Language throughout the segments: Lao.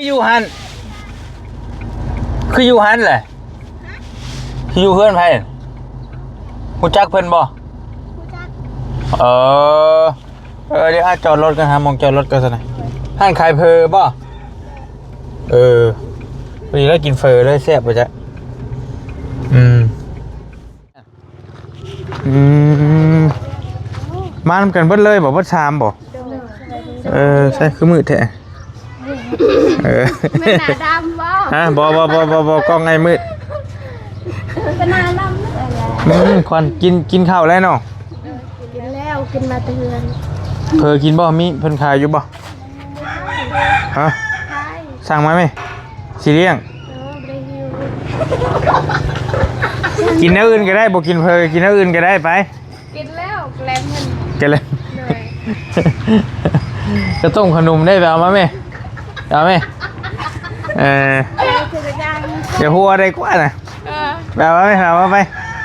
ຢູ່ຫັ້ນ ຄືຢູ່ຫັ້ນແຫຼະ ຄືຢູ່ເຮືອນໃຜ? ຮູ້ຈັກເພິ່ນບໍ່? ເອີ ເອີ ດຽວ ອາ ຈອດລົດກ່ອນ ຫາໝ່ອງຈອດລົດກ່ອນຊັ້ນນະ. ຮ້ານຂາຍເຝີບໍ່? ເອີ ພໍດີລາວກິນເຝີເລີຍ ແຊບບໍ່ຈັກ? ອືມ ອືມ ມານຳກັນເບິດເລີຍບໍ່? ເບິດສາມບໍ່? ໂດຍ ເອີ ໃສ່ຄືມືດແທ້? ເອີ ແມ່ນໜ້າດຳບໍ່? ຮະ ບໍ່ ບໍ່ ບໍ່ ບໍ່ ກ້ອງອ້າຍມືດ ເປັນໜ້າດຳເລີຍ. ອືມ ຄວັນ ກິນ ກິນເຂົ້າແລ້ວເນາະ? ກິນແລ້ວ ກິນມາແຕ່ເຮືອນ. ເຝີກິນບໍ່? ມີເພິ່ນຂາຍຢູ່ບໍ່? ຮະ? ຂາຍ. ສັ່ງມາແມ ຊິລ້ຽງ. ເອີ ບໍ່ໄດ້ຫິວ. ກິນແນວອື່ນກໍໄດ້ ບໍ່ກິນເຝີ ກິນແນວອື່ນກໍໄດ້ ໄປ. ກິນແລ້ວ ແກລມມັນ ແກລມ. ໂດຍ ກະຕົ້ມຂະໜົມໄດ້ ໄປເອົາມາແມ ເອົາແມ. ເອີ ເອີ ຄືກະຢ່າງ ຢ່າຫົວໄດ້ກວ່ານະ. ເອີ ໄປເອົາມາແມ ເອົາມາໄປ.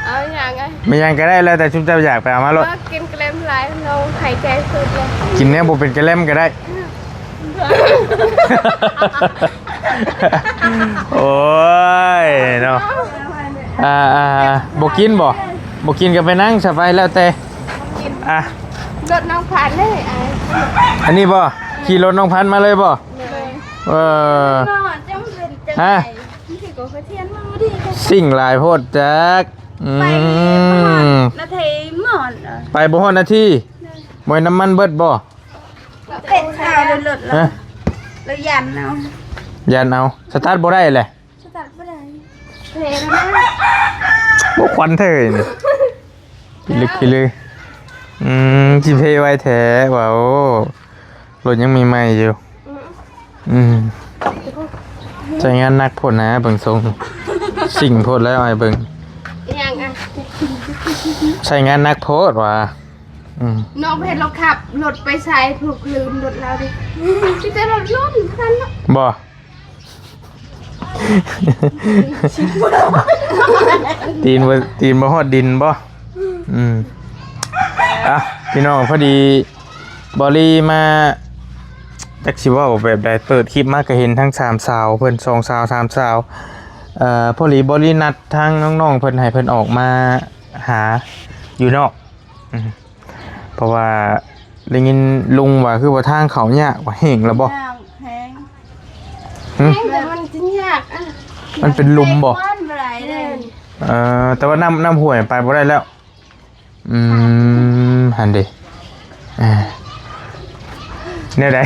ເອົາຫຍັງອະ? ມີຫຍັງກໍໄດ້ ແລ້ວແຕ່ຊຸມເຈົ້າຢາກ ໄປເອົາມາໂລດ. ເອີ ກິນແກລມຫຼາຍ ເຮົາຫາຍໃຈສຸດເລີຍ. ກິນແນວບໍ່ເປັນແກລມກໍໄດ້. ໂອ້ຍເນາະ ອ່າໆ ບໍ່ກິນບໍ່? ບໍ່ກິນກໍໄປນັ່ງຊະໄປ ແລ້ວແຕ່. ອ່ະ ລົດນ້ອງພັນເດ້ ອັນນີ້ບໍ່? ຂີ່ລົດນ້ອງພັນມາເລີຍບໍ່? ໂດຍ ເອີ ຮະ ສິ່ງຫຼາຍໂພດຈັກ. ອືມ ໄປບໍ່ຮອດນາທີ ໄປບໍ່ຮອດນາທີ ບໍ່ແມ່ນນ້ຳມັນເບິດບໍ່? ເປັນຂາວລົດ ຮະ ແລ້ວຢັນເອົາ ຢັນເອົາ ສະຕາດບໍ່ໄດ້ແຫຼະ ສະຕາດບໍ່ໄດ້ ເພແລ້ວນະ. ບໍ່ຄວັນເທີນີ້ ພິລຶກພິລື. ອືມ ຊິເພໄວແທ້ວ່າ. ໂອ້ ລົດຍັງໃໝ່ໆຢູ່. ອືມ ໃຊ້ງານໜັກໂພດນະ ເບິ່ງຊົງ ຊິງໂພດແລ້ວ ອ້າຍເບິ່ງ ອີຫຍັງອະ? ໃຊ້ງານໜັກໂພດວ່າ. ອືມ ນ້ອງເຫັນລາວຂັບລົດໄປໃສ ຜູ້ລືມລົດລາວເດ້ ມີແຕ່ລົດລົ້ມເທົ່ານັ້ນເນາະ ບໍ່? ຕີນບໍ່ ຕີນບໍ່ຮອດດິນບໍ່? ອືມ ອ່ະ ພີ່ນ້ອງ ພໍດີ ບໍລີມາ ຈັກຊິເວົ້າແບບໃດ ເປີດຄລິບມາກໍເຫັນທັງສາມສາວເພິ່ນ ສອງສາວ ສາມສາວ. ເອີ ພໍດີບໍລີນັດທາງນ້ອງໆເພິ່ນ ໃຫ້ເພິ່ນອອກມາຫາຢູ່ນອກ. ອືມ ເພາະວ່າໄດ້ຍິນລຸງວ່າ ຄືວ່າທາງເຂົ້າຍາກວ່າ ແຫ້ງແລ້ວບໍ່? ຍາກແຮງ. ຫຶ? ແຫ້ງແຕ່ມັນຊິຍາກອະ ມັນເປັນຫຼຸມບໍ່? ແມ່ນ ເອີ ແຕ່ວ່ານ້ຳ ນ້ຳຫ້ວຍໄປບໍ່ໄດ້ແລ້ວ. ອືມ ຫັ້ນເດ ອ່າ ແນວໃດ?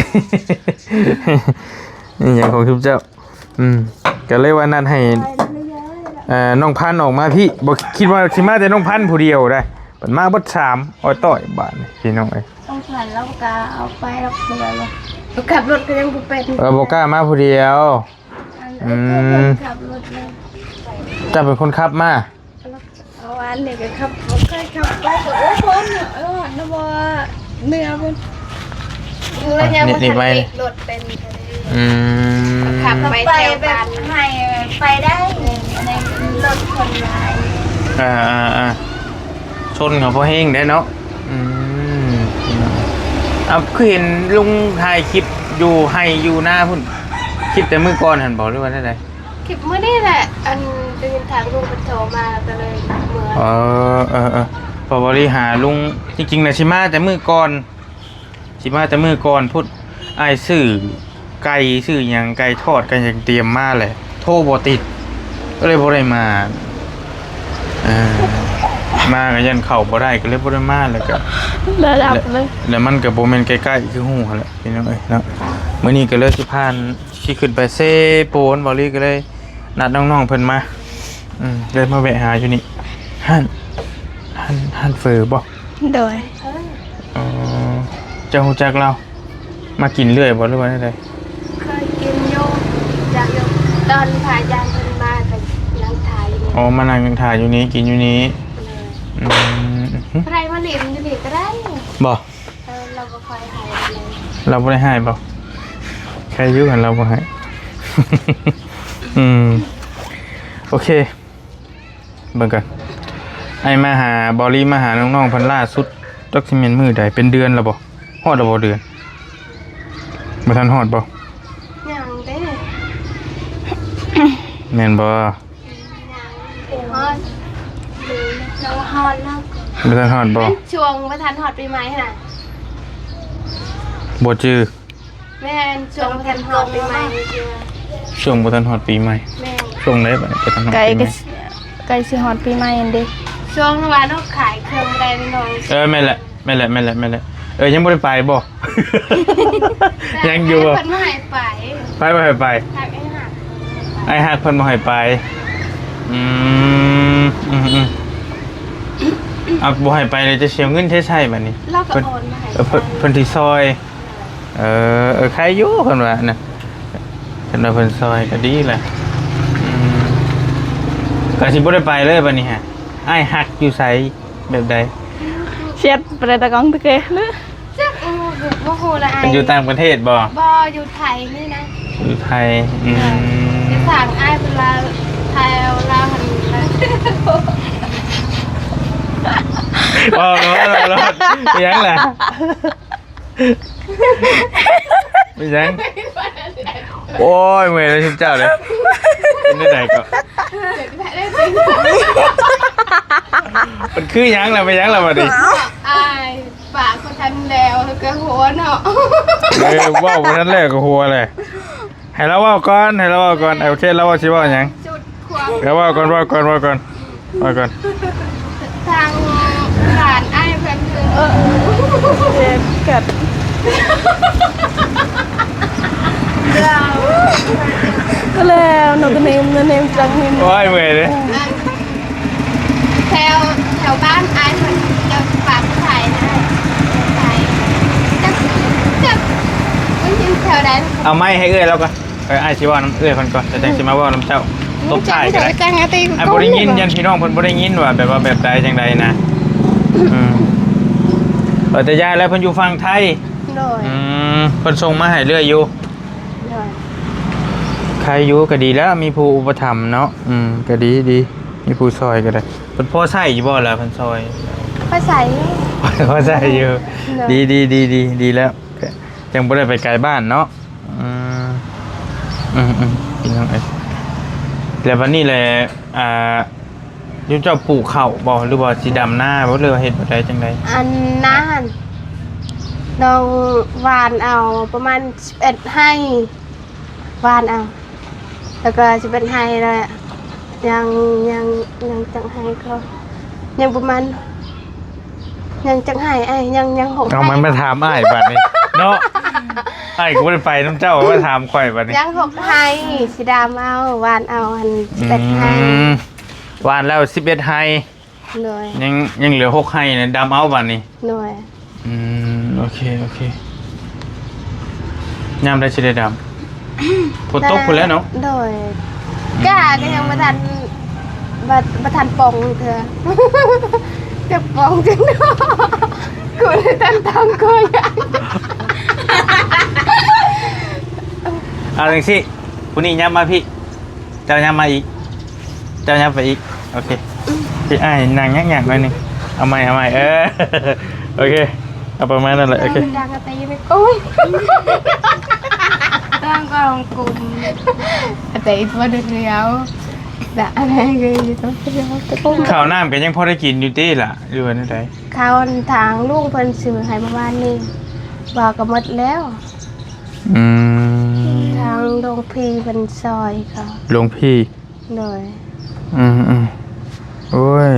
ອີຫຍັງຂອງຊຸມເຈົ້າ? ອືມ ກໍເລີຍວ່ານັດໃຫ້ ເອີ ນ້ອງພັນອອກມາພີ້ ບໍ່ຄິດວ່າຊິມາແຕ່ນ້ອງພັນຜູ້ດຽວໄດ໋ ເພິ່ນມາເບິດສາມ ອ້ອຍຕ້ອຍບາດນີ້ ພີ່ນ້ອງເອີຍ. ຕ້ອງພັນລາວກໍເອົາໄປລາວເບື່ອແລ້ວ ເຮົາຂັບລົດກໍຍັງບໍ່ເປັນ ເອີ ບໍ່ກ້າມາຜູ້ດຽວ. ອືມ ເຈົ້າເປັນຄົນຂັບມາ? ເອົາ ອັນນີ້ກໍຂັບ ບໍ່ເຄີຍຂັບໄປ ກໍ ໂອ້ ຄົນ ເອີ ນະບໍ່ ເໜືອພຸ້ນ ເມື່ອຍັງບໍ່ທັນຕິດລົດເປັນ. ອືມ ຂັບໄປແຖວບ້ານ ໃຫ້ໄປໄດ້ ໃນລົດຄົນຫຼາຍ. ອ່າໆໆ ຊົນເຂົາພໍແຮງໄດ໋ເນາະ. ອືມ ເອົາ ຄືເຫັນລຸງຖ່າຍຄລິບຢູ່ໄຮ່ຢູ່ນາພຸ້ນ ຄລິບແຕ່ມື້ກ່ອນຫັ້ນບໍ່ ຫຼືວ່າແນວໃດ? ຄລິບມື້ນີ້ແຫຼະ ອັນໄດ້ຍິນທາງລູກເພິ່ນໂທມາ ກໍເລີຍເມືອ. ເອີ ເອີ ເອີ ເພາະວ່າໄດ້ຫາລຸງ ຈິງໆນະ ຊິມາແຕ່ມື້ກ່ອນ ຊິມາແຕ່ມື້ກ່ອນພຸ້ນ ອ້າຍຊື້ໄກ່ຊື້ຫຍັງ ໄກ່ທອດ ໄກ່ຫຍັງຕຽມມາແຫຼະ ໂທບໍ່ຕິດ ກໍເລີຍບໍ່ໄດ້ມາ. ເອີ ມາກໍຢ້ານເຂົ້າບໍ່ໄດ້ ກໍເລີຍບໍ່ໄດ້ມາ ແລ້ວກໍລະດັບເລີຍ ແລ້ວມັນກໍບໍ່ແມ່ນໃກ້ໆ ຄືຮູ້ຫັ້ນແຫຼະ ພີ່ນ້ອງເອີຍເນາະ. ມື້ນີ້ກໍເລີຍຊິຜ່ານ ຊິຂຶ້ນໄປເຊໂປນ ເບົາລີກໍເລີຍນັດນ້ອງໆເພິ່ນມາ ອືມ ເລີຍມາແວະຫາຢູ່ນີ້. ຮ້ານ ຮ້ານ ຮ້ານເຝີບໍ່? ໂດຍ. ອໍ ເຈົ້າຮູ້ຈັກລາວ? ມາກິນເລື້ອຍບໍ່ ຫຼືວ່າແນວໃດ? ເຄີຍກິນຢູ່ ຈັກຢູ່ ຕອນພະອາຈານເພິ່ນມາກໍນັ່ງຖ້າຢູ່ນີ້. ອໍ ມານັ່ງຖ້າຢູ່ນີ້ ກິນຢູ່ນີ້. ໂດຍ. ອືມ ໃຜມາຫຼິ້ນຢູ່ນີ້ກໍໄດ້. ບໍ່? ເອີ ລາວບໍ່ຄ່ອຍໃຫ້ເລີຍ. ລາວບໍ່ໄດ້ໃຫ້ບໍ່? ໃຄຢູ່ຫັ້ນລາວບໍ່ໃຫ້. ອືມ ໂອເຄ ເບິ່ງກ່ອນ. ອ້າຍມາຫາ ເບົາລີມາຫານ້ອງໆເພິ່ນລ່າສຸດ ຈັກຊິແມ່ນມື້ໃດ ເປັນເດືອນແລ້ວບໍ່? ຮອດແລ້ວບໍ່ເດືອນ? ບໍ່ທັນຮອດບໍ່? ຍັງເດ້. ແມ່ນບໍ່? ຮອດ ຮອດແລ້ວ ບໍ່ທັນຮອດບໍ່? ແມ່ນຊ່ວງບໍ່ທັນຮອດປີໃໝ່ຫັ້ນນະ ບໍ່ຈື່. ແມ່ນ ຊ່ວງບໍ່ທັນຮອດປີໃໝ່ນີ້ ຊ່ວງບໍ່ທັນຮອດປີໃໝ່. ແມ່ນ ຊ່ວງໃດບັດນີ້ ບໍ່ທັນຮອດປີໃໝ່? ໃກ້ ໃກ້ຊິຮອດປີໃໝ່ຫັ້ນເດ້ ຊ່ວງວ່າເນາະ ຂາຍເຄື່ອງໄດ້ໜ້ອຍ. ເອີ ແມ່ນແຫຼະ ແມ່ນແຫຼະ ແມ່ນແຫຼະ ແມ່ນແຫຼະ. ເອີ ຍັງບໍ່ໄດ້ໄປບໍ່? ຍັງຢູ່ບໍ່? ເພິ່ນບໍ່ໃຫ້ໄປ. ໃຜບໍ່ໃຫ້ໄປ? ທາງອ້າຍຮັກ ອ້າຍຮັກເພິ່ນບໍ່ໃຫ້ໄປ. ອືມ ອືມໆ ເອົາ ບໍ່ໃຫ້ໄປແລ້ວຈະເສຍເງິນໃຊ້ໃຊ້ບັດນີ້? ລາວກໍໂອນມາໃຫ້ ເພິ່ນ ເພິ່ນ ເພິ່ນຊິຊ່ອຍ. ເອີ ເອີ ໃຄຢູ່ເພິ່ນວ່ານະ ເພິ່ນວ່າເພິ່ນຊ່ອຍກໍດີແຫຼະ. ອືມ ກໍຊິບໍ່ໄດ້ໄປເລີຍບັດນີ້ຫະ. ອ້າຍຮັກຢູ່ໃສ ແບບໃດ? ແຊັດໄປໄດ້ຕາກ້ອງຕະເກ ຈັກ ບໍ່ຮູ້ລະອ້າຍ. ເພິ່ນຢູ່ຕ່າງປະເທດບໍ່? ບໍ່ ຢູ່ໄທນີ້ນະ. ຢູ່ໄທ. ອືມ ເອີ ໄປຖາມອ້າຍເພິ່ນວ່າ ໄທລາວຫັ້ນ ເວົ້າໂລດ ເວົ້າໂລດ. ເປັນຫຍັງລະ? ເປັນຫຍັງ? ໂອ້ຍ ເມື່ອຍແລ້ວຊຸມເຈົ້າເດ້. ເປັນຈັ່ງໃດກໍ? ມັນຄືຫຍັງລະ? ເປັນຫຍັງລະບັດນີ້? ອ້າຍ ປາກບໍ່ທັນແລ້ວ ແລ້ວກໍຫົວເນາະ. ເອີ ເວົ້າບໍ່ທັນແລ້ວກໍຫົວແຫຼະ. ໃຫ້ລາວເວົ້າກ່ອນ ໃຫ້ລາວເວົ້າກ່ອນ. ໂອເຄ ລາວເວົ້າ ຊິເວົ້າຫຍັງ? ເວົ້າກ່ອນ ເວົ້າກ່ອນ ເວົ້າກ່ອນ ເວົ້າກ່ອນ. ທາງຫຼານອ້າຍເພິ່ນຄື ເອີ ເຈັບກັດ ແລ້ວເນາະ ກະເນມ ກະເນມຈັງເນມ. ໂອ້ຍ ເມື່ອຍເດ້. ແຖວ ແຖວບ້ານອ້າຍເພິ່ນຈະປາກໄທນະ ໄທ ຈັກ ຈັກ ໄດ້ຍິນແຖວໃດ. ເອົາໄມໃຫ້ເອື້ອຍລາວກ່ອນ. ເອີ ອ້າຍຊິເວົ້ານຳເອື້ອຍເພິ່ນກ່ອນ ແລ້ວຈັ່ງຊິມາເວົ້ານຳເຈົ້າ. ອືມ ຕົບທ້າຍກໍໄດ້. ອ້າຍບໍ່ໄດ້ຍິນ ຢ້ານພີ່ນ້ອງເພິ່ນບໍ່ໄດ້ຍິນວ່າແບບວ່າແບບໃດຈັ່ງໃດນະ. ອືມ ເອີ ແຕ່ຢ່າແລ້ວ ເພິ່ນຢູ່ຝັ່ງໄທ. ໂດຍ. ອືມ ເພິ່ນສົ່ງມາໃຫ້ເລື້ອຍຢູ່. ໂດຍ. ໃຄຢູ່ ກໍດີແລ້ວ ມີຜູ້ອຸປະຖຳເນາະ. ອືມ ກໍດີ ດີ ມີຜູ້ຊ່ອຍກໍໄດ້. ເພິ່ນພໍໃຊ້ຢູ່ບໍ່ລະ ເພິ່ນຊ່ອຍ? ພໍໃຊ້ຢູ່ ພໍໃຊ້ຢູ່. ໂດຍ. ດີ ດີ ດີ ດີ ດີແລ້ວ ຈັ່ງບໍ່ໄດ້ໄປໄກບ້ານເນາະ. ອືມ ອືມໆ ພີ່ນ້ອງເອີຍ ແລ້ວບັດນີ້ແຫຼະ ອ່າ ຢູ່ເຈົ້າປູກເຂົ້າບໍ່ ຫຼືວ່າຊິດຳນາບໍ່ ຫຼືວ່າເຮັດແບບໃດຈັ່ງໃດ? ອັນນາຫັ້ນ ນ້ອງຫວ່ານເອົາປະມານສິບເອັດໄຮ່ ຫວ່ານເອົາ ແລ້ວກໍສິບເອັດໄຮ່ແລ້ວ ຍັງ ຍັງ ຍັງຈັກໄຮ່ກໍ ຍັງປະມານ ຍັງຈັກໄຮ່ ອ້າຍ ຍັງ ຍັງຫົກໄຮ່. ເອົາ ມັນມາຖາມອ້າຍບັດນີ້ເນາະ. ອ້າຍກໍບໍ່ໄດ້ໄປນຳເຈົ້າ ມາຖາມຂ້ອຍບັດນີ້. ຍັງຫົກໄຮ່ ຊິດຳເອົາ ຫວ່ານເອົາຫັ້ນ ສິບເອັດໄຮ່. ອືມ ຫວ່ານແລ້ວສິບເອັດໄຮ່. ໂດຍ. ຍັງ ຍັງເຫຼືອຫົກໄຮ່ນະ ດຳເອົາບັດນີ້. ໂດຍ. ອືມ ໂອເຄ ໂອເຄ. ຍາມໃດຊິໄດ້ດຳ? ຝົນຕົກພຸ້ນແຫຼະເນາະ. ໂດຍ. ອືມ ກ້າກໍຍັງບໍ່ທັນ ບໍ່ ບໍ່ທັນປ່ອງເທື່ອ. ຈະປ່ອງຈັ່ງໃດ ກູໄດ້ທັນຕາມກ່ອນ. ເອົາຈັ່ງຊີ້ ຜູ້ນີ້ຫຍັບມາພີ້ ເຈົ້າຫຍັບມາອີກ ເຈົ້າຫຍັບໄປອີກ. ໂອເຄ ອືມ ຊິອ້າຍນັ່ງຍາກໆໜ້ອຍໜຶ່ງ. ເອົາໃໝ່ ເອົາໃໝ່ ເອີ ໂອເຄ ເອົາປະມານນັ້ນແຫຼະ. ໂອເຄ ຕັ້ງກອງກຸນ ແຕ່ອີກບໍ່ໄດ້ແລ້ວ ດະ ອັນນັ້ນຄືຢູ່ຕ້ອງ ເຂົ້ານ້ຳກໍຍັງພໍໄດ້ກິນຢູ່ຕິລະ ຫຼືວ່າແນວໃດ? ເຂົ້າທາງລຸງເພິ່ນຊື້ໃຫ້ເມື່ອວານນີ້ ວ່າກໍໝົດແລ້ວ. ອືມ ທາງຫຼວງພີ່ເພິ່ນຊ່ອຍເຂົາ. ຫຼວງພີ່? ໂດຍ. ອືມໆ ໂອ້ຍ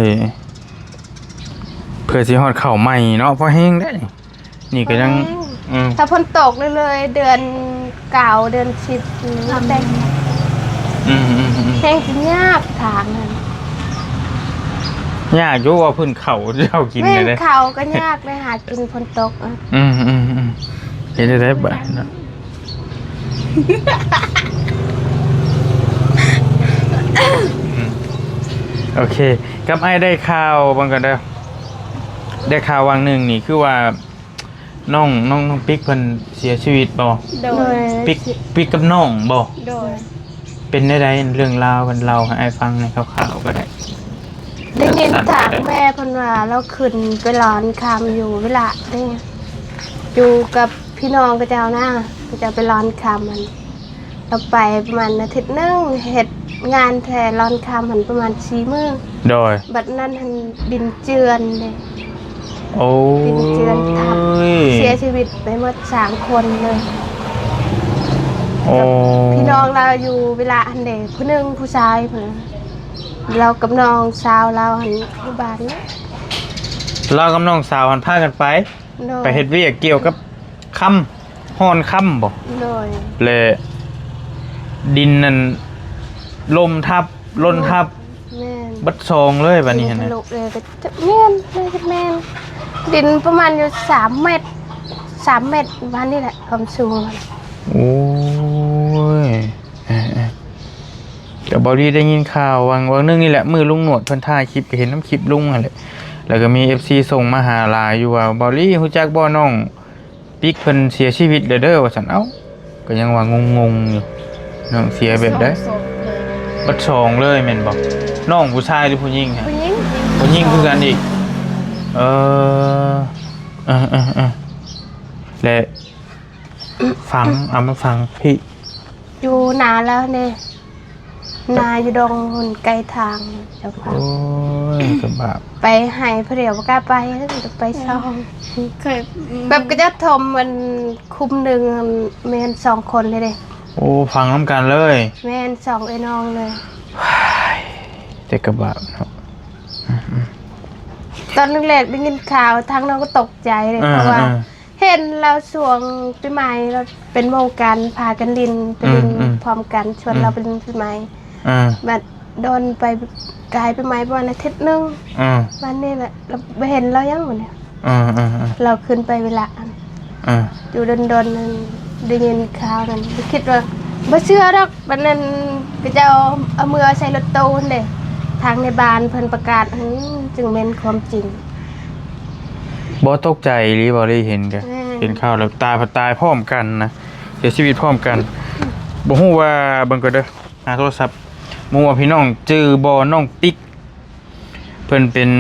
ເພື່ອຊິຮອດເຂົ້າໃໝ່ເນາະ ພໍແຮງໄດ໋. ນີ້ກໍຍັງ ພໍແຮງ ອືມ ຖ້າຝົນຕົກເລື້ອຍໆ ເດືອນເກົ້າ ເດືອນສິບນີ້ແຕ່ງ. ອືມໆໆ ແຮງຊິຍາກທາງນັ້ນ. ຍາກຢູ່ວ່າພື້ນເຂົ້າ ເຈົ້າກິນ ແມ່ນ ໄດ້ ເຂົ້າກໍຍາກເລີຍ ຫາກິນຝົນຕົກ. ອືມໆໆ ເຮັດໄດ້ບາດເນາະ. ອືມ ໂອເຄ ກັບອ້າຍໄດ້ຂ່າວເບິ່ງກ່ອນເດີ ໄດ້ຂ່າວຫວ່າງໜຶ່ງນີ້ ຄືວ່ານ້ອງ ນ້ອງ ນ້ອງປິກເພິ່ນເສຍຊີວິດບໍ່? ໂດຍ. ປິກ ປິກກັບນ້ອງບໍ່? ໂດຍ. ເປັນແນວໃດເລື່ອງລາວ ເພິ່ນເລົ່າໃຫ້ອ້າຍຟັງແດ່ ຄ່າວໆກໍໄດ້. ໄດ້ຍິນທາງແມ່ເພິ່ນວ່າລາວຂຶ້ນໄປລອນຄຳຢູ່ວິລະເດ້ ຢູ່ກັບພີ່ນ້ອງເຂົາເຈົ້ານະ ເຂົາເຈົ້າໄປລອນຄຳຫັ້ນ ລາວໄປປະມານອາທິດໜຶ່ງ ເຮັດ ງານແຖລອນຄຳຫັ້ນປະມານສີ່ມື້ ໂດຍ ບັດນັ້ນຫັ້ນດິນເຈື່ອນເດ້ ໂອ້ຍ ດິນເຈື່ອນທັບ ເສຍຊີວິດໄປໝົດສາມຄົນເລີຍ ໂອ້ ກັບພີ່ນ້ອງລາວຢູ່ວິລະຫັ້ນເດ້ ຜູ້ໜຶ່ງຜູ້ຊາຍພຸ້ນ ລາວກັບນ້ອງສາວລາວຫັ້ນຢູ່ບ້ານເນາະ ລາວກັບນ້ອງສາວຫັ້ນພາກັນໄປ ໂດຍ ໄປເຮັດວຽກກ່ຽວກັບຄຳ ຮ່ອນຄຳບໍ? ໂດຍ ແລະ ດິນນັ້ນລົ້ມທັບ ຫຼົ່ນທັບ ແມ່ນ ເບິດຊ່ອງເລີຍບາດນີ້ຫັ້ນນະ ແມ່ນ ແມ່ນ ດິນປະມານຢູ່ສາມແມັດ ສາມແມັດປະມານນີ້ແຫຼະ ຄວາມສູງ ໂອ້ຍ ເອີໆ ກໍເບົາລີໄດ້ຍິນຂ່າວຫວ່າງ ຫວ່າງໜຶ່ງນີ້ແຫຼະ ມື້ລຸງໜວດເພິ່ນຖ່າຍຄລິບ ກໍເຫັນນຳຄລິບລຸງຫັ້ນແຫຼະ ແລ້ວກໍມີເອັຟຊີສົ່ງມາຫາຫຼາຍຢູ່ວ່າ ເບົາລີຮູ້ຈັກບໍ່ ນ້ອງປິກເພິ່ນເສຍຊີວິດແລ້ວເດີ ວ່າຊັ້ນ ເອົ້າ ກໍຍັງວ່າງົງໆຢູ່ ນ້ອງເສຍແບບໃດ? ສອງສົບເລີຍ ເບິດຊ່ອງເລີຍແມ່ນບໍ່? ນ້ອງຜູ້ຊາຍຫຼືຜູ້ຍິງ? ຜູ້ຍິງ ຜູ້ຍິງຄືກັນອີກ ເອີ ເອີໆໆ ແລະ ຝັງ ເອົາມາຝັງພີ້ ຢູ່ນາແລ້ວເດ້ ນາຢູ່ດົງພຸ້ນໃກ້ທາງເຈົ້າພາບ ໂອ້ຍ ກະບາບ ໄປໃຫ້ຜູ້ດຽວບໍ່ກ້າໄປ ຕ້ອງໄປສອງ ເຄີຍ ແບບເຂົາເຈົ້າຖົມອັນຄຸມໜຶ່ງແມ່ນສອງຄົນເລີຍເດ້ ໂອ້ ຝັງນຳກັນເລີຍ ແມ່ນສອງເອື້ອຍນ້ອງເລີຍ ແຕ່ກະບາບເນາະ ອືມໆ ຕອນແລກໆໄດ້ຍິນຂ່າວທາງນ້ອງກໍຕົກໃຈເດ້ ເອີ ເພາະວ່າ ເອີ ເຫັນລາວຊ່ວງປີໃໝ່ ລາວເປັນໝູ່ກັນ ພາກັນຫຼິ້ນ ໄປຫຼິ້ນ ອືມໆ ພ້ອມກັນ ຊວນ ອືມ ລາວໄປຫຼິ້ນປີໃໝ່ ອ່າ ບັດດົນໄປ ກາຍປີໃໝ່ປະມານອາທິດໜຶ່ງ ອ່າ ບັດນີ້ແຫຼະ ລາວ ບໍ່ເຫັນລາວຍັງບັດນີ້ ອ່າໆໆ ລາວຂຶ້ນໄປວິລະ ອ່າ ຢູ່ດົນໆ ນັ້ນ ໄດ້ຍິນຂ່າວນັ້ນ ບໍ່ຄິດວ່າ ບໍ່ເຊື່ອດອກ ບັດນັ້ນ ເຂົາເຈົ້າເອົາເມືອໃສ່ລົດຕູ້ຫັ້ນເດ້ ທາງໃນບ້ານເພິ່ນປະກາດ ອືມ ຈຶ່ງແມ່ນຄວາມຈິງ. ບໍ່ຕົກໃຈອີ່ຫຼີ ບໍ່ໄດ້ເຫັນກະ ແມ່ນ ເຫັນຂ່າວແລ້ວ ຕາຍພັດຕາຍພ້ອມກັນນະ ເສຍຊີວິດພ້ອມກັນ ບໍ່ຮູ້ວ່າ ເບິ່ງກ່ອນເດີ ຫາໂທລະສັບ ບໍ່ຮູ້ວ່າພີ່ນ້ອງຈື່ບໍ່ ນ້ອງປິກ ເພິ່ນເປັນ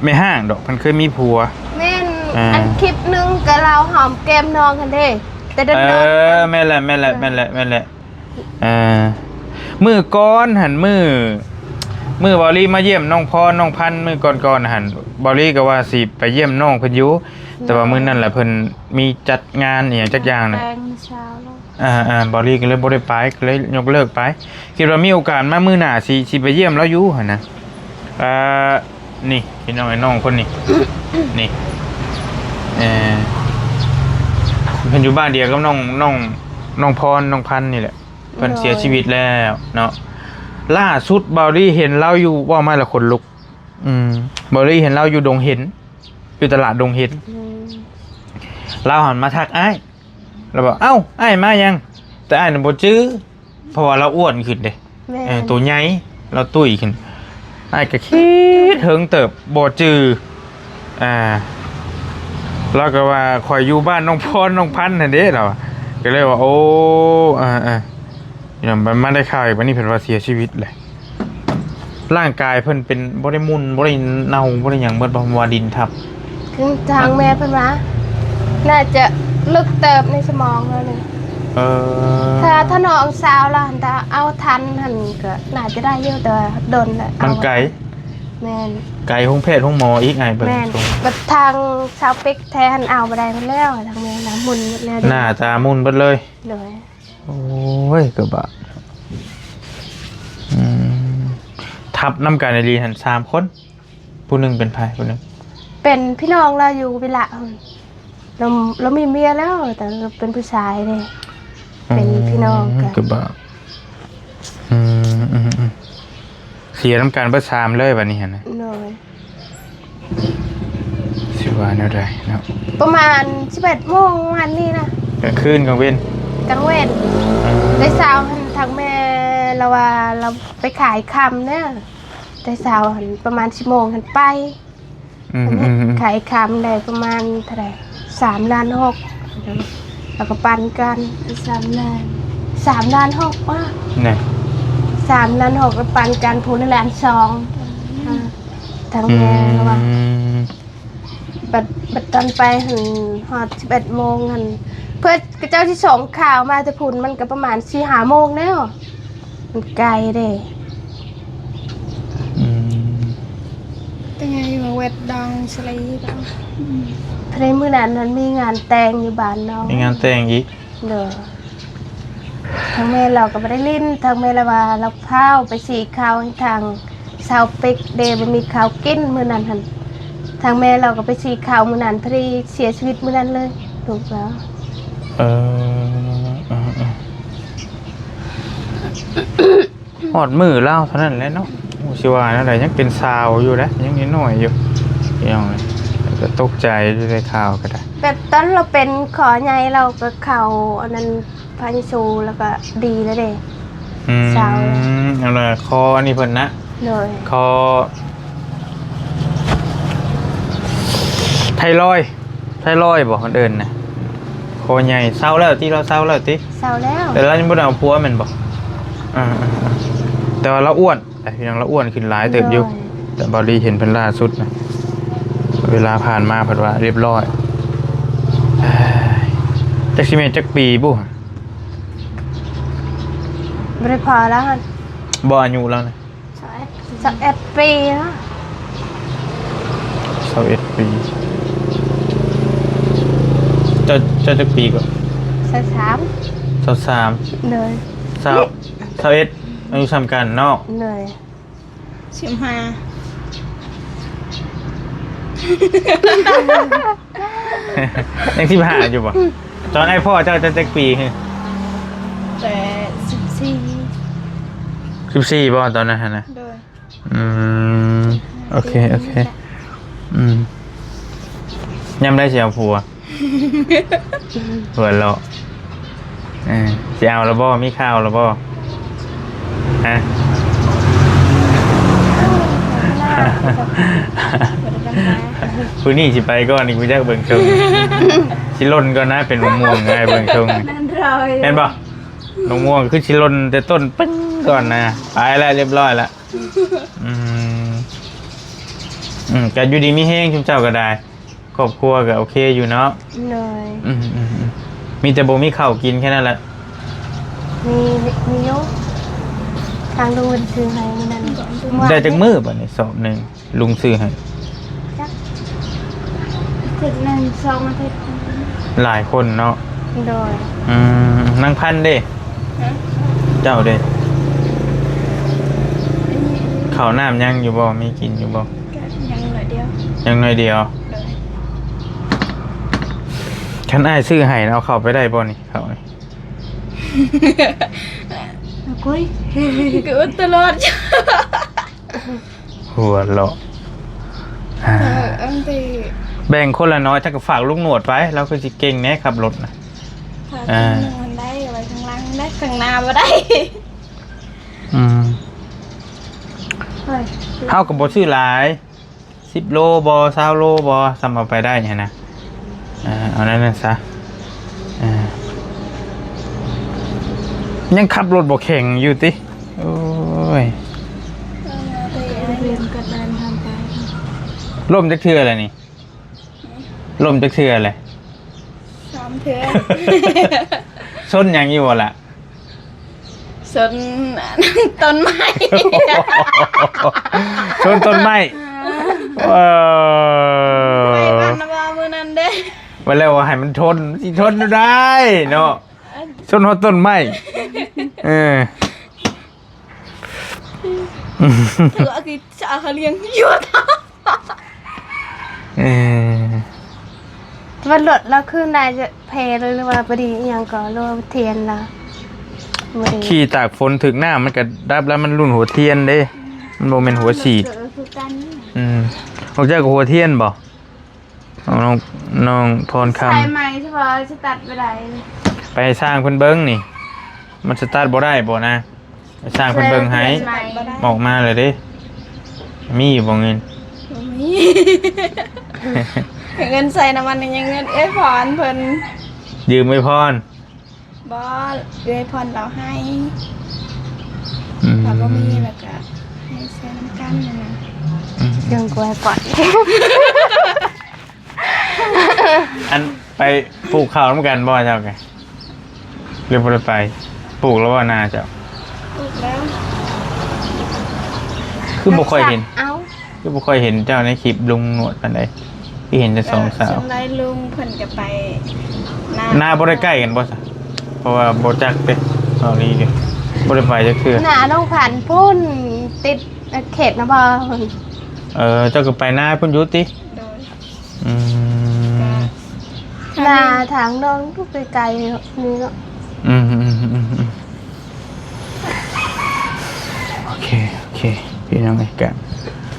ແມ່ຮ້າງດອກ ເພິ່ນເຄີຍມີຜົວ ແມ່ນ ອ່າ ອັນຄລິບໜຶ່ງກະລາວຫອມແກ້ມນ້ອງຫັ້ນເດ້ ແຕ່ດົນໆ ເອີ ແມ່ນແຫຼະ ແມ່ນແຫຼະ ເອີ ແມ່ນແຫຼະ ແມ່ນແຫຼະ. ເອີ ມື້ກ່ອນຫັ້ນ ມື້ ມື້ເບົາລີມາຢ້ຽມນ້ອງພອນ ນ້ອງພັນ ມື້ກ່ອນໆຫັ້ນ ເບົາລີກໍວ່າຊິໄປຢ້ຽມນ້ອງເພິ່ນຢູ່ ແຕ່ວ່າມື້ນັ້ນລະເພິ່ນມີຈັດງານອີ່ຫຍັງຈັກຢ່າງນະ ແຕ່ງມື້ເຊົ້າ ອ່າໆ ເບົາລີກໍເລີຍບໍ່ໄດ້ໄປ ກໍເລີຍຍົກເລີກໄປ ຄິດວ່າມີໂອກາດມາມື້ໜ້າຊິ ຊິໄປຢ້ຽມລາວຢູ່ຫັ້ນນະ ອ່າ ນີ້ພີ່ນ້ອງ ໄອ້ນ້ອງຄົນນີ້ ນີ້ ເອີ ເພິ່ນຢູ່ບ້ານດຽວກັບນ້ອງ ນ້ອງ ນ້ອງພອນ ນ້ອງພັນນີ້ແຫຼະ ເພິ່ນເສຍຊີວິດແລ້ວເນາະ ລ່າສຸດເບົາລີເຫັນລາວຢູ່ ເວົ້າມາແລ້ວຂົນລຸກ ອືມ ເບົາລີເຫັນລາວຢູ່ດົງເຫັນ ຢູ່ຕະຫຼາດດົງເຫັນ ອືມ ລາວຫັ້ນມາທັກອ້າຍ ລາວບອກ ເອົ້າ ອ້າຍມາຫຍັງ ແຕ່ອ້າຍນັ້ນບໍ່ຈື່ ເພາະວ່າລາວອ້ວນຂຶ້ນເດ້ ແມ່ນ ເອີ ໂຕໃຫຍ່ ລາວຕຸ້ຍຂຶ້ນ ອ້າຍກໍຄິດເຖິງເຕີບ ບໍ່ຈື່ ອ່າ ລາວກໍວ່າ ຂ້ອຍຢູ່ບ້ານນ້ອງພອນ ນ້ອງພັນຫັ້ນເດ້ ລາວ ກໍເລີຍວ່າ ໂອ້ ເອີໆ ມາໄດ້ຂ່າວອີກ ບັດນີ້ເພິ່ນວ່າເສຍຊີວິດແຫຼະ ຮ່າງກາຍເພິ່ນເປັນ ບໍ່ໄດ້ໝຸ່ນ ບໍ່ໄດ້ເນົ່າ ບໍ່ໄດ້ຫຍັງເບິດບໍ່ ເພາະວ່າດິນທັບ? ຄືທາງແມ່ເພິ່ນວ່າ ໜ້າຈະເລິກເຕີບໃນສະໝອງລາວນີ້ ເອີ ຖ້າ ຖ້ານ້ອງສາວລາວຫັ້ນ ຖ້າເອົາທັນຫັ້ນ ກໍໜ້າຈະໄດ້ຢູ່ ແຕ່ວ່າດົນແຫຼະ ມັນໄກ ແມ່ນ ໄກໂຮງແພດໂຮງໝໍອີກ ອ້າຍເບິ່ງ ແມ່ນ ບັດທາງສາວເປັກແທ້ຫັ້ນເອົາບໍ່ໄດ້ໝົດແລ້ວ ທາງແມ່ນະໝຸ່ນໝົດແລ້ວ ໜ້າຕາໝຸ່ນເບິດເລີຍ ໂດຍ ໂອ້ຍ ກະບາບ ອືມ ທັບນຳກັນອີ່ຫຼີຫັ້ນສາມຄົນ ຜູ້ໜຶ່ງເປັນໃຜ ຜູ້ໜຶ່ງ ເປັນພີ່ນ້ອງລາວຢູ່ວິລະ ລາວ ລາວມີເມຍແລ້ວ ແຕ່ລາວເປັນຜູ້ຊາຍເດ້ ເປັນພີ່ນ້ອງກັນ ອືມ ກະບາບ ອືມໆໆ ເສຍນຳກັນເບິດສາມເລີຍບາດນີ້ຫັ້ນນະ ໂດຍ ຊິວ່າແນວໃດເນາະ ປະມານສິບເອັດໂມງປະມານນີ້ນະ ກາງຄືນກາງເວັນ ກາງເວັນ ອືມ ແຕ່ເຊົ້າຫັ້ນທາງແມ່ລາວວ່າລາວໄປຂາຍຄຳເດີ ແຕ່ເຊົ້າຫັ້ນປະມານສິບໂມງຫັ້ນໄປ ອືມໆໆ ຂາຍຄຳໄດ້ປະມານເທົ່າໃດ ສາມລ້ານຫົກ ແລ້ວກໍປັນກັນ ສາມລ້ານ ສາມລ້ານຫົກວ່າ ນະ ສາມລ້ານຫົກ ແລ້ວປັນກັນຜູ້ລະລ້ານສອງ ອ່າ ທາງແມ່ລາວວ່າ ອືມ ບັດ ບັດຕອນໄປຫັ້ນຮອດສິບເອັດໂມງຫັ້ນ ເພື່ອເຂົາເຈົ້າຊິສົ່ງຂ່າວມາແຕ່ພຸ້ນ ມັນກໍປະມານສີ່ຫ້າໂມງແລ້ວ ມັນໄກເດ້. ອືມ ແຕ່ໃຫຍ່ມາເວັດດອງສະລີດອກ. ອືມ ພໍດີມື້ນັ້ນມັນມີງານແຕ່ງຢູ່ບ້ານນ້ອງ. ມີງານແຕ່ງອີກ? ໂດຍ. ທາງແມ່ລາວກໍບໍ່ໄດ້ຫຼິ້ນ, ທາງແມ່ລາວວ່າລາວພ້າວໄປສີເຂົ້າໃຫ້ທາງຊາວເປັກເດ້, ບໍ່ມີເຂົ້າກິນມື້ນັ້ນຫັ້ນ. ທາງແມ່ລາວກໍໄປສີເຂົ້າມື້ນັ້ນ, ພໍດີເສຍຊີວິດມື້ນັ້ນເລີຍ ລູກລາວ. ເອີ ເອີ ເອີ. ຮອດມື້ລາວເທົ່ານັ້ນແຫຼະເນາະ. ໂອ້ ຊິວ່າແນວໃດ ຍັງເປັນສາວຢູ່ເດ້, ຍັງນ້ອຍໆຢູ່ ພີ່ນ້ອງເອີຍ. ກໍຕົກໃຈຢູ່ ໄດ້ຂ່າວກໍໄດ້. ແບບຕອນລາວເປັນຄໍໃຫຍ່ ລາວກໍເຂົ້າອັນນັ້ນ ພະເຢຊູ ແລ້ວກໍດີແລ້ວເດ້. ອືມ ເຊົາແລ້ວ. ອັນນັ້ນ ຄໍອັນນີ້ເພິ່ນນະ. ໂດຍ. ຄໍໄທຣອຍ. ໄທຣອຍບໍ່ ເພິ່ນເອີ້ນນະ? ຄໍໃຫຍ່. ເຊົາແລ້ວຕິ? ລາວເຊົາແລ້ວຕິ? ເຊົາແລ້ວ. ແຕ່ລາວຍັງບໍ່ໄດ້ເອົາຜົວແມ່ນບໍ່? ອ່າໆໆ ແຕ່ວ່າລາວອ້ວນ ພີ່ນ້ອງ, ລາວອ້ວນຂຶ້ນຫຼາຍເຕີບຢູ່. ໂດຍ. ແຕ່ບ່າວລີເຫັນເພິ່ນລ່າສຸດນະ ເວລາຜ່ານມາເພິ່ນວ່າຮຽບຮ້ອຍ. ຈັກຊິແມ່ນຈັກປີບຸ? ບໍ່ໄດ້ພໍແລ້ວຫັ້ນ. ບໍ່ ອາຍຸລາວນະ? ຊາວເອັດ ຊາວເອັດປີເນາະ. ຊາວເອັດປີ. ເຈົ້າ ເຈົ້າຈັກປີກໍ? ຊາວສາມ. ຊາວສາມ. ໂດຍ. ຊາວ ຊາວເອັດ ອາຍຸສ່ຳກັນເນາະ. ໂດຍ. ສິບຫ້າ. ຍັງສິບຫ້າຢູ່ບໍ່? ຕອນອ້າຍພໍ່ເຈົ້າ ເຈົ້າຈັກປີ? ແຕ່ສິບສີ່. ສິບສີ່ບໍ່ຕອນນັ້ນຫັ້ນນະ? ໂດຍ. ອືມ ໂອເຄ ໂອເຄ. ອືມ ຍາມໃດຊິເອົາຜົວ? ຫົວເລາະ. ເອີ ຊິເອົາແລ້ວບໍ່? ມີຂ່າວແລ້ວບໍ່? ຮະ? ຜູ້ນີ້ຊິໄປກ່ອນນີ້ ກູຢາກເບິ່ງຊົງ. ຊິຫຼົ່ນກ່ອນນະ ເປັນມະມ່ວງ ອ້າຍເບິ່ງຊົງ. ແມ່ນບໍ່? ມະມ່ວງຄືຊິຫຼົ່ນແຕ່ຕົ້ນປຶ້ງກ່ອນນະ. ໄປແລ້ວ ຮຽບຮ້ອຍແລ້ວ. ອືມ ອືມ ກໍຢູ່ດີມີແຮງ ຊຸມເຈົ້າກໍໄດ້. ຄອບຄົວກໍໂອເຄຢູ່ເນາະ? ໂດຍ. ອືມໆໆ ມີແຕ່ບໍ່ມີເຂົ້າກິນແຄ່ນັ້ນແຫຼະ. ມີ ມີຢູ່ ທາງລຸງເພິ່ນຊື້ໃຫ້ມື້ນັ້ນ. ໄດ້ຈັກມື້ບັດນີ້ ສອບໜຶ່ງ ລຸງຊື້ໃຫ້? ຈັກ ອາທິດໜຶ່ງ ສອງອາທິດ. ຫຼາຍຄົນເນາະ? ໂດຍ. ອືມ ນາງພັນເດ້? ຮະ? ເຈົ້າເດ້? ເຂົ້ານ້ຳຍັງຢູ່ບໍ່? ມີກິນຢູ່ບໍ່? ກໍຍັງໜ້ອຍດຽວ. ຍັງໜ້ອຍດຽວ. ໂດຍ. ຄັນອ້າຍຊື້ໃຫ້ ເອົາເຂົ້າໄປໄດ້ບໍ່ນີ້ ເຂົ້ານີ້? ໂອ້ຍ ກໍອຶດຕະຫຼອດ. ຫົວເລາະ. ເອີ ອັນທີ່ ແບ່ງຄົນລະໜ້ອຍ ຈັກກໍຝາກລຸງໜວດໄປ ລາວຄືຊິເກັ່ງແດ່ຂັບລົດນະ. ເອີ ຂ້າງໜຶ່ງມັນໄດ້ໄວ້ຂ້າງຫຼັງໄດ້ ຂ້າງໜ້າບໍ່ໄດ້. ອືມ ເຮົາກໍບໍ່ຊື້ຫຼາຍ ສິບໂລບໍ່ ຊາວໂລບໍ່ ສ່ຳເອົາໄປໄດ້ຫັ້ນນະ. ເອີ ເອົາແນວນັ້ນຊະ. ເອີ ຍັງຂັບລົດບໍ່ແຂງຢູ່ຕິ? ໂອ້ຍ ເອີ ເດີນກັບແດນທາງໄປ. ລົ້ມຈັກເທື່ອແລ້ວນີ້? ລົ້ມຈັກເທື່ອແລ້ວ? ສາມເທື່ອ. ຊົນຫຍັງຢູ່ບໍ່ລະ? ຊົນຕົ້ນໄມ້. ຊົນຕົ້ນໄມ້. ເອີ ເອີ ໄມ້ບານນະວ່າມື້ນັ້ນເດ້ ວ່າແລ້ວວ່າໃຫ້ມັນທົນ ຊິທົນໄດ້ເນາະ. ຊົນຮອດຕົ້ນໄມ້. ເອີ ເອີ ຄືຈະຫາລ້ຽງຢູ່. ເອີ ວ່າລົດລາວຄືນາຈະແພ້ ຫຼືວ່າບໍ່ດີອີ່ຫຍັງກໍ ຫຼືວ່າທຽນລາວບໍ່ດີ. ຂີ່ຕາກຝົນຖືກນ້ຳມັນກໍດັບແລ້ວ ມັນລຸ້ນຫົວທຽນເດ້ ມັນບໍ່ແມ່ນຫົວສີດ. ອືມ ພວກເຈົ້າກໍຫົວທຽນບໍ່? ນ້ອງ ນ້ອງພອນຄຳ ສາຍໄໝສະເພາະສະຕາດບໍ່ໄດ້. ໄປໃຫ້ຊ່າງເພິ່ນເບິ່ງນີ້ ມັນສະຕາດບໍ່ໄດ້ບໍ່ນະ? ໄປຊ່າງເພິ່ນເບິ່ງໃຫ້. ອອກມາແລ້ວເດ້. ມີຢູ່ບໍ່ເງິນ? ບໍ່ມີ. ເງິນໃສ່ນ້ຳມັນຍັງເງິນເອື້ອຍພອນເພິ່ນ. ຢືມເອື້ອຍພອນ? ບໍ່, ເອື້ອຍພອນລາວໃຫ້. ອືມ. ຖ້າບໍ່ມີແລ້ວກະໃຫ້ໃຊ້ນຳກັນຫັ້ນນະ. ອືມ. ເລື່ອງກວຍກ່ອນ. ອັນໄປປູກເຂົ້ານຳກັນບໍ່ເຈົ້າກະ? ຫຼືບໍ່ໄດ້ໄປ? ປູກແລ້ວບໍ່ນາເຈົ້າ? ອີກແລ້ວ ຄືບໍ່ຄ່ອຍເຫັນ ເອົາ ຄືບໍ່ຄ່ອຍເຫັນເຈົ້າໃນຄລິບລົງໜວດປານໃດ ຄືເຫັນແຕ່ສອງສາວ. ສ່ວນຫຼາຍລຸງເພິ່ນກໍໄປນາ ນາບໍ່ໄດ້ໃກ້ກັນບໍ່ຊະ? ເພາະວ່າບໍ່ຈັກເດ້ ເວົ້ານີ້ເດ້ ບໍ່ໄດ້ໄປຈັກເທື່ອ. ນານ້ອງພັນພຸ້ນ ຕິດເຂດນະບໍ່? ເອີ ເຈົ້າກໍໄປນາພຸ້ນຢູ່ຕິ? ໂດຍ. ອືມ ນາທາງນ້ອງຢູ່ໄກໆ ນີ້ເນາະ. ອືມ ອືມ ອືມ ອືມ ໂອເຄ ໂອເຄ ພີ່ນ້ອງເອີຍ ກະ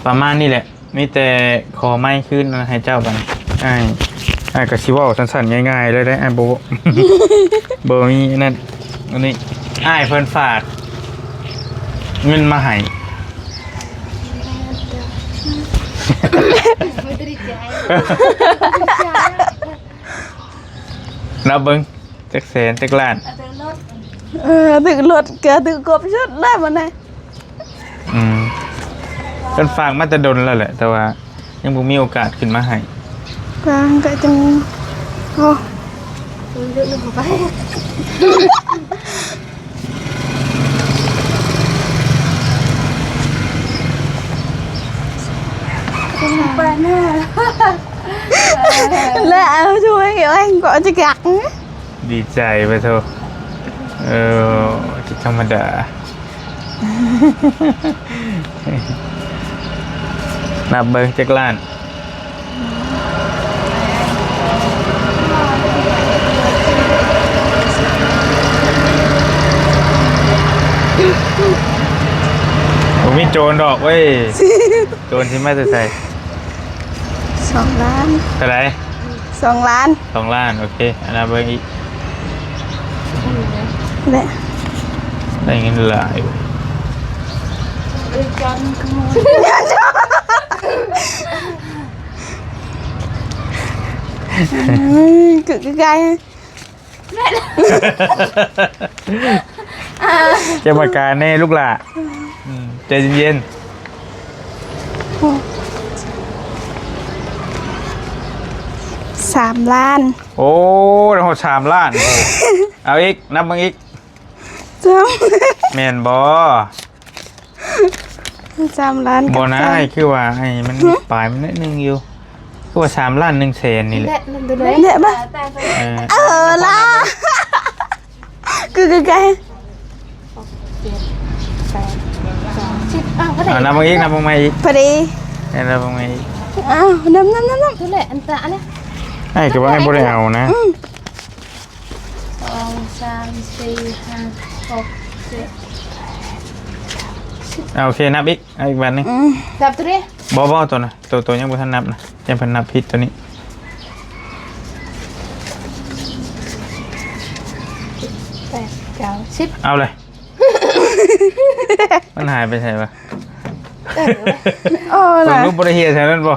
ປະມານນີ້ແຫຼະ ມີແຕ່ຂໍໄມຄືນໃຫ້ເຈົ້າບັດນີ້. ອ້າຍ ອ້າຍກໍຊິເວົ້າສັ້ນໆ ງ່າຍໆ ເລີຍເດ້ ອ້າຍບໍ່ ບໍ່ມີອັນນັ້ນ ອັນນີ້ ອ້າຍເພິ່ນຝາກເງິນມາໃຫ້. ນັບເບິ່ງ ຈັກແສນ ຈັກລ້ານ? ເອີ ຖືກລົດ ກໍຖືກຄົບຊຸດແລ້ວບັດນີ້. ອືມ ເພິ່ນຝາກມາແຕ່ດົນແລ້ວແຫຼະ ແຕ່ວ່າຍັງບໍ່ມີໂອກາດຂຶ້ນມາໃຫ້. ກາງກະຈັ່ງ ໂອ້ ປານນັ້ນ ແລ້ວເອົາຊ່ວຍເອົາ ກໍຈະກັກ ດີໃຈປະໂທ. ເອີ ບໍ່ທຳມະດາ. ນັບເບິ່ງຈັກລ້ານ? ບໍ່ມີໂຈນດອກເວີຍ. ໂຈນຊິມາແຕ່ໃສ? ສອງລ້ານ. ເທົ່າໃດ? ສອງລ້ານ. ສອງລ້ານ ໂອເຄ ອັນນັ້ນເບິ່ງອີກ ແລະ ໄດ້ເງິນຫຼາຍ. ອືມ ຄື ຄືໄກ ເກັບອາການແນ່ລູກຫຼ້າ. ອືມ ໃຈເຢັນໆ. ສາມລ້ານ. ໂອ້ ໄດ້ຮອດສາມລ້ານ. ໂອ້ ເອົາອີກ ນັບເບິ່ງອີກ. ສາມ ແມ່ນບໍ່? ສາມລ້ານ ບໍ່ນະ ກັບສາມ ອ້າຍຄືວ່າໄອ້ມັນ ຫຶ? ປາຍມັນໜ້ອຍໜຶ່ງຢູ່ ຄືວ່າສາມລ້ານໜຶ່ງແສນນີ້ແຫຼະ. ແຫຼະ ແຫຼະບໍ່? ເອີ ເອີລະ ຄື ຄືໄກ ຫົກ ເຈັດ ແປດ ເກົ້າ ສິບ ເອົາ ເອົາ ນັບເບິ່ງອີກ ນັບເບິ່ງໃໝ່ອີກ ພໍດີ ເອີ ນັບເບິ່ງໃໝ່ອີກ. ອ້າວ ນັບ ນັບ ນັບ ນັ້ນແຫຼະ ອັນຕະ ອັນນີ້ ອ້າຍກໍວ່າອ້າຍບໍ່ໄດ້ເອົານະ. ອືມ ສອງ ສາມ ສີ່ ຫ້າ ຫົກ ເຈັດ ແປດ ເກົ້າ ສິບ ເອົາ ໂອເຄ ນັບອີກ ເອົາອີກບາດໜຶ່ງ. ອືມ ນັບໂຕນີ້ ບໍ່ ບໍ່ ໂຕນະ ໂຕ ໂຕຍັງບໍ່ທັນນັບນະ ຢ້ານເພິ່ນນັບຜິດໂຕນີ້. ແປດ ເກົ້າ ສິບ ເອົາເລີຍ. ມັນຫາຍໄປໃສວະ? ເອີ ເອີ ເບິ່ງລູກ ບໍ່ໄດ້ເຮັດໃສ່ນັ້ນບໍ່?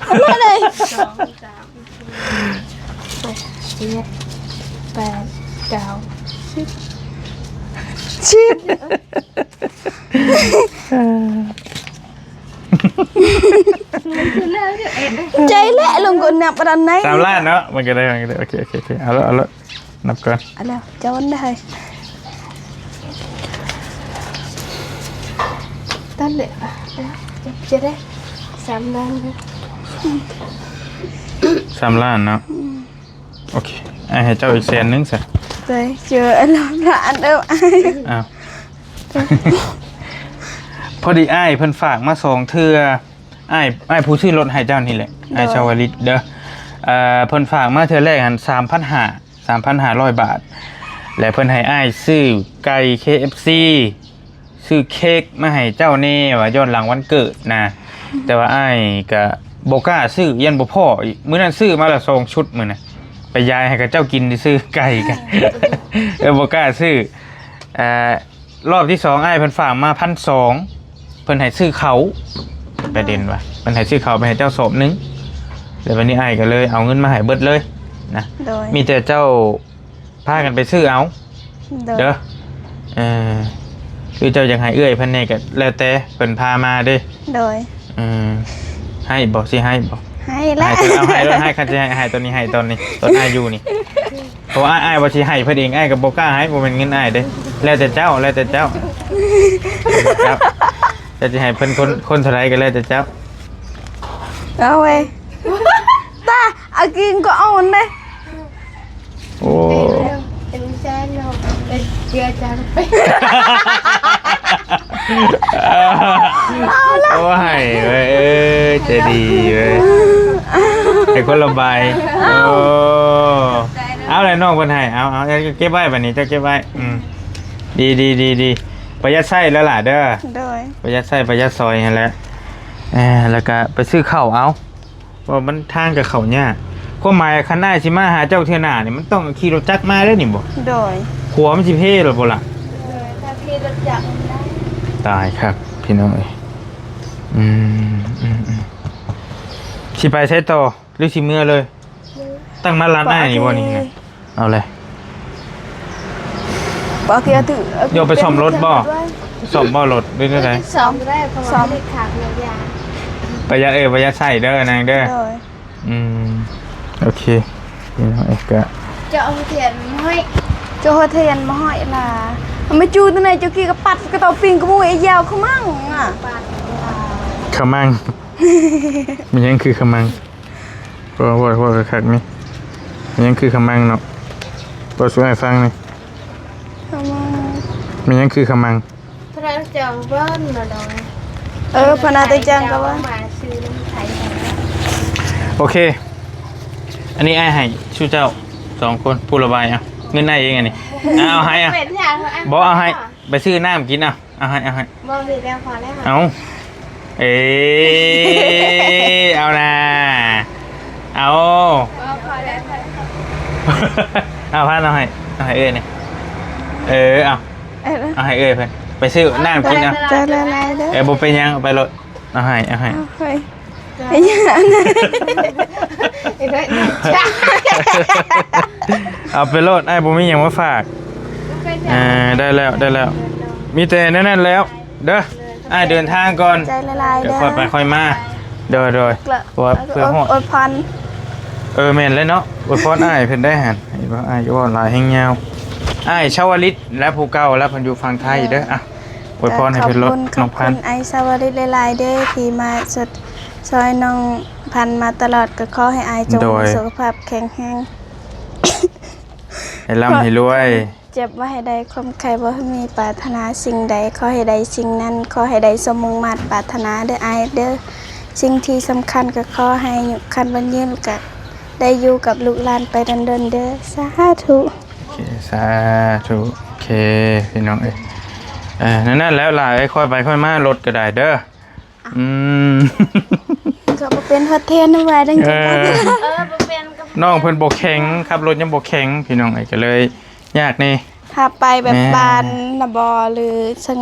ເອົາມາເລີຍ ສອງ ສາມ ສີ່ ຫ້າ ຫົກ ເຈັດ ແປດ ເກົ້າ ສິບ ສິບ. ໃຈແຫຼະ ລົງກົນນັບປານໃດ ສາມລ້ານເນາະ ມັນກໍໄດ້ ມັນກໍໄດ້ ໂອເຄ ໂອເຄ ໂອເຄ ເອົາລະ ເອົາລະ ນັບກ່ອນ ເອົາແລ້ວ ຈອນໄດ້ ຕັນເລີຍ ຈະໄດ້ ສາມລ້ານ ສາມລ້ານເນາະ. ອືມ ໂອເຄ ອ້າຍໃຫ້ເຈົ້າອີກແສນໜຶ່ງຊະ. ເຈົ້າ ເຈີອັນລະລ້ານເດີອ້າຍ. ອ້າວ ພໍດີອ້າຍເພິ່ນຝາກມາສອງເທື່ອ ອ້າຍ ອ້າຍຜູ້ຊື້ລົດໃຫ້ເຈົ້ານີ້ແຫຼະ ໂດຍ ອ້າຍຊາວະລິດເດີ. ເອີ ເພິ່ນຝາກມາເທື່ອແລກຫັ້ນສາມພັນຫ້າ ສາມພັນຫ້າຮ້ອຍບາດ ແລະ ເພິ່ນໃຫ້ອ້າຍຊື້ໄກ່ ເຄເອັຟຊີ ຊື້ເຄ້ກມາໃຫ້ເຈົ້າແດ່ ວ່າຍ້ອນຫຼັງວັນເກີດນະ. ແຕ່ວ່າອ້າຍກະບໍ່ກ້າຊື້ ຢ້ານບໍ່ພໍ້ອີກ. ມື້ນັ້ນຊື້ມາລະສອງຊຸດ ມື້ນະ ໄປຢາຍໃຫ້ເຂົາເຈົ້າກິນຊື່ໆ ໄກ່ກະ ເອີ ບໍ່ກ້າຊື້. ເອີ ລອບທີສອງ ອ້າຍເພິ່ນຝາກມາພັນສອງ ເພິ່ນໃຫ້ຊື້ເຂົ້າ ປະເດັນວ່າເພິ່ນໃຫ້ຊື້ເຂົ້າໄປໃຫ້ເຈົ້າສອບໜຶ່ງ ແລ້ວບັດນີ້ອ້າຍກໍເລີຍເອົາເງິນມາໃຫ້ເບິດເລີຍນະ. ໂດຍ ມີແຕ່ເຈົ້າພາກັນໄປຊື້ເອົາ ໂດຍ ເດີ. ເອີ ຄືເຈົ້າຢາກໃຫ້ເອື້ອຍເພິ່ນແດ່ກໍແລ້ວແຕ່ເພິ່ນພາມາເດ້. ໂດຍ ເອີ ໃຫ້ບໍ່? ຊິໃຫ້ບໍ່? ໃຫ້ແຫຼະ ໃຫ້ ເອົາໃຫ້ໂລດ ໃຫ້ ຄັນຊິໃຫ້ ໃຫ້ຕອນນີ້ ໃຫ້ຕອນນີ້ ຕອນອ້າຍຢູ່ນີ້. ວ່າອ້າຍ ອ້າຍວ່າຊິໃຫ້ເພິ່ນເອງ ອ້າຍກໍບໍ່ກ້າໃຫ້ ບໍ່ແມ່ນເງິນອ້າຍເດ້ ແລ້ວແຕ່ເຈົ້າ ແລ້ວແຕ່ເຈົ້າ ເຈົ້າ ເຈົ້າຊິໃຫ້ເພິ່ນຄົນ ຄົນເທົ່າໃດກໍແລ້ວແຕ່ເຈົ້າ. ເອົາເວີຍ ຕາ ອາກິງກໍເອົາຫັ້ນເດ້. ໂອ້ ເປັນແສນເນາະ ເປັນເດືອນຈັງ ໂອ້ ໃຫ້ເວີຍ ເອີ ໃຈດີເວີຍ ໃຫ້ຄົນລະໃບ. ໂອ້ ເອົາແຫຼະ ນ້ອງເພິ່ນໃຫ້ ເອົາ ເອົາ ເກັບໄວ້ ບາດນີ້ເຈົ້າເກັບໄວ້. ອືມ ດີໆໆໆ ປະຢັດໃຊ້ແລ້ວຫຼ້າເດີ. ໂດຍ ປະຢັດໃຊ້ປະຢັດສອຍຫັ້ນແຫຼະ. ເອີ ແລ້ວກະໄປຊື້ເຂົ້າເອົາ ເພາະມັນທາງກໍເຂົ້າຍາກ. ຄວາມໝາຍຄັນອ້າຍຊິມາຫາເຈົ້າເທື່ອໜ້ານີ້ ມັນຕ້ອງຂີ່ລົດຈັກມາເດ້ນີ້ບໍ? ໂດຍ ຂົວມັນຊິເພແລ້ວບໍ່ລະ? ໂດຍ ຖ້າຂີ່ລົດຈັກມັນໄດ້. ຕາຍຄັກພີ່ນ້ອງເອີຍ. ອືມ ອືມໆ ຊິໄປໃສຕໍ່ ຫຼືຊິເມືອເລີຍ? ຕັ້ງມາຮ້ານອ້າຍນີ້ບໍ່ນີ້? ເອົາເລີຍ ບໍ່ເກີດຖືກ ໂຍໄປສ້ອມລົດບໍ່? ສ້ອມບໍ່ລົດ ຫຼືແນວໃດ? ສ້ອມໄດ້ ເພາະວ່າມັນໄດ້ຂາດແມ່ນຢາ ປະຢັດ ເອີ ປະຢັດໃຊ້ເດີນາງເດີ. ໂດຍ ອືມ ໂອເຄ ພີ່ນ້ອງເອີຍ ກະ ເຈົ້າເອົາທຽນມາຫ້ອຍ ເຈົ້າເອົາທຽນມາຫ້ອຍລະ ເອົາມາຈູດໃນເຈົ້າກີ້ກະປັດກະເຕົາປິງກະໝູໄອ້ຍາວຂະມັງອະ ຂະມັງ ມັນຍັງຄືຂະມັງ ເວົ້າ ເວົ້າ ເວົ້າຄັກໆນີ້ ມັນຍັງຄືຂະມັງເນາະ ເວົ້າສູ່ອ້າຍຟັງນີ້ ຂະມັງ ມັນຍັງຄືຂະມັງ. ພະນາແຕ່ຈັ່ງເບິ່ງເນາະ ເອີ ພະນາແຕ່ຈັ່ງກໍເບິ່ງ ມາຊື້ນຳໄທ ໂອເຄ ອັນນີ້ອ້າຍໃຫ້ສູ່ເຈົ້າສອງຄົນ ຜູ້ລະບາຍ ເອົາ ເງິນອ້າຍເອງອັນນີ້ ເອົາໃຫ້ ເອົາ ເປັນຫຍັງ ບໍ່ ເອົາໃຫ້ ໄປຊື້ນ້ຳກິນ ເອົາ ເອົາໃຫ້ ເອົາໃຫ້ ບໍ່ມີແລ້ວ ພໍແລ້ວ ເອົາ ເອີ ເອົານາ ເອົາ ບໍ່ ພໍແລ້ວ ເອົາ ພັນ ເອົາໃຫ້ ເອົາໃຫ້ເອື້ອຍນີ້ ເອີ ເອົາ ເອີ ເອົາໃຫ້ເອື້ອຍເພິ່ນ ໄປຊື້ນ້ຳກິນເອົາ ຂອບໃຈຫຼາຍໆເດີ ເອີ ບໍ່ເປັນຫຍັງ ເອົາໄປໂລດ ເອົາໃຫ້ ເອົາໃຫ້ ເອົາໃຫ້ ເອົາໄປໂລດ ອ້າຍບໍ່ມີຫຍັງມາຝາກ ເອີ ໄດ້ແລ້ວ ໄດ້ແລ້ວ ມີແຕ່ແນວນັ້ນແລ້ວເດີ ອ້າຍເດີນທາງກ່ອນ ຂອບໃຈຫຼາຍໆເດີ ຄ່ອຍໄປຄ່ອຍມາ ໂດຍໆ ເພື່ອ ເພື່ອຮອດ ອວຍພອນ ເອີ ແມ່ນແລ້ວເນາະ ອວຍພອນອ້າຍເພິ່ນໄດ້ຫັ້ນ ເຫັນບໍ່ ອ້າຍກໍເວົ້າຫຼາຍແຮງຍາວ ອ້າຍຊາວະລິດ ແລະ ຜູ້ເກົ່າ ແລະ ເພິ່ນຢູ່ຝັ່ງໄທເດີ ອ່ະ ອວຍພອນໃຫ້ເພິ່ນໂລດ ຂອບຄຸນ ນ້ອງພັນ ຂອບຄຸນອ້າຍຊາວະລິດຫຼາຍໆເດີ ທີ່ມາຊົດຊ່ອຍນ້ອງພັນມາຕະຫຼອດ ກໍຂໍໃຫ້ອ້າຍຈົ່ງ ໂດຍ ມີສຸຂະພາບແຂງແຮງ ໃຫ້ລ່ຳໃຫ້ລວຍ ເຈັບບໍ່ໃຫ້ໄດ້ ຄວາມໄຂ້ບໍ່ໃຫ້ມີ ປາດຖະໜາສິ່ງໃດຂໍໃຫ້ໄດ້ສິ່ງນັ້ນ ຂໍໃຫ້ໄດ້ສົມມຸ່ງມາດປາດຖະໜາເດີອ້າຍເດີ ສິ່ງທີ່ສຳຄັນກໍຂໍໃຫ້ອາຍຸໝັ້ນຂວັນຍືນ ແລະ ກະໄດ້ຢູ່ກັບລູກຫຼານໄປດົນໆເດີ ສາທຸ ໂອເຄ ສາທຸ ໂອເຄ ພີ່ນ້ອງເອີຍ ເອີ ນັ້ນແຫຼະຫຼ້າເອີຍ ຄ່ອຍໄປຄ່ອຍມາ ລົດກໍໄດ້ເດີ ອືມ ກໍບໍ່ເປັນຮອດແທນນຳວ່າຈັ່ງໃດ ເອີ ເອີ ບໍ່ເປັນ ນ້ອງເພິ່ນບໍ່ແຂງ ຂັບລົດຍັງບໍ່ແຂງ ພີ່ນ້ອງເອີຍ ກໍເລີຍຍາກແດ່ ຖ້າໄປແບບ ແມ່ນ ບ້ານນະບໍ ຫຼື ເຊິ່ງ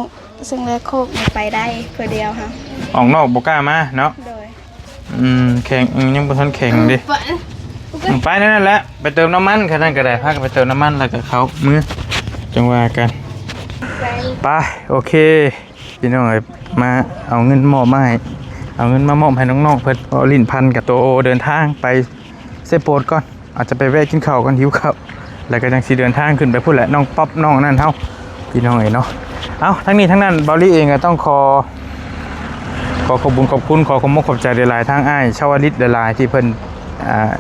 ເຊິ່ງແລໂຄກນີ້ໄປໄດ້ຜູ້ດຽວຫັ້ນ ອອກນອກບໍ່ກ້າມາເນາະ ໂດຍ ອືມ ແຂງ ອືມ ຍັງບໍ່ທັນແຂງເດ້ ໄປ ໄປນັ້ນແຫຼະ ໄປເຕີມນ້ຳມັນ ຄັນນັ້ນກໍໄດ້ ພາກັນໄປເຕີມນ້ຳມັນ ແລ້ວກໍເຂົ້າເມືອ ຈັ່ງວ່າກັນ ໄປ ໂອເຄ ພີ່ນ້ອງເອີຍ ມາເອົາເງິນມອບມາໃຫ້ ເອົາເງິນມາມອບໃຫ້ນ້ອງໆເພິ່ນ ເພາະຫຼິ້ນພັນກັບໂຕໂອເດີນທາງໄປເຊໂປນກ່ອນ ອາດຈະໄປແວະກິນເຂົ້າກ່ອນ ຫິວເຂົ້າ ແລ້ວກໍຈັ່ງຊິເດີນທາງຂຶ້ນໄປພຸ້ນແຫຼະ ນ້ອງປັອບ ນ້ອງອັນນັ້ນເຮົາ ພີ່ນ້ອງເອີຍເນາະ ເອົ້າ ທັງນີ້ທັງນັ້ນ ເບົາລີເອງກໍຕ້ອງຂໍ ຂໍຂອບບຸນຂອບຄຸນ ຂໍຂອບມົກຂອບໃຈຫຼາຍໆ ທາງອ້າຍຊາວະລິດຫຼາຍໆ ທີ່ເພິ່ນ ອ່າ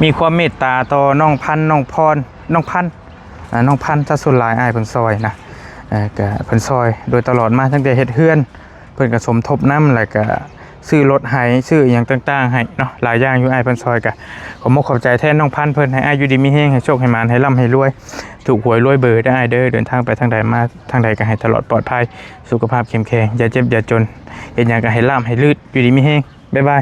ມີຄວາມເມດຕາຕໍ່ນ້ອງພັນ ນ້ອງພອນ ນ້ອງພັນ ອ່າ ນ້ອງພັນ ຊະສ່ວນຫຼາຍອ້າຍເພິ່ນຊ່ອຍນະ ເອີ ກະເພິ່ນຊ່ອຍໂດຍຕະຫຼອດມາ ຕັ້ງແຕ່ເຮັດເຮືອນ ເພິ່ນກະສົມທົບນຳ ແລ້ວກະຊື້ລົດໄຖ ຊື້ອີ່ຫຍັງຕ່າງໆໃຫ້ເນາະ ຫຼາຍຢ່າງຢູ່ ອ້າຍເພິ່ນຊ່ອຍ ກະຂອບມົກຂອບໃຈແທນນ້ອງພັນເພິ່ນ ໃຫ້ອ້າຍຢູ່ດີມີແຮງ ໃຫ້ໂຊກໃຫ້ໝານ ໃຫ້ລ່ຳໃຫ້ລວຍ ຖືກຫວຍລວຍເບີເດີອ້າຍເດີ ເດີນທາງໄປທາງໃດມາທາງໃດກະໃຫ້ຕະຫຼອດປອດໄພ ສຸຂະພາບເຂັ້ມແຂງ ຢ່າເຈັບຢ່າຈົນ ເຮັດຫຍັງກະໃຫ້ລ່ຳໃຫ້ລື່ນ ຢູ່ດີມີແຮງ ບາຍບາຍ.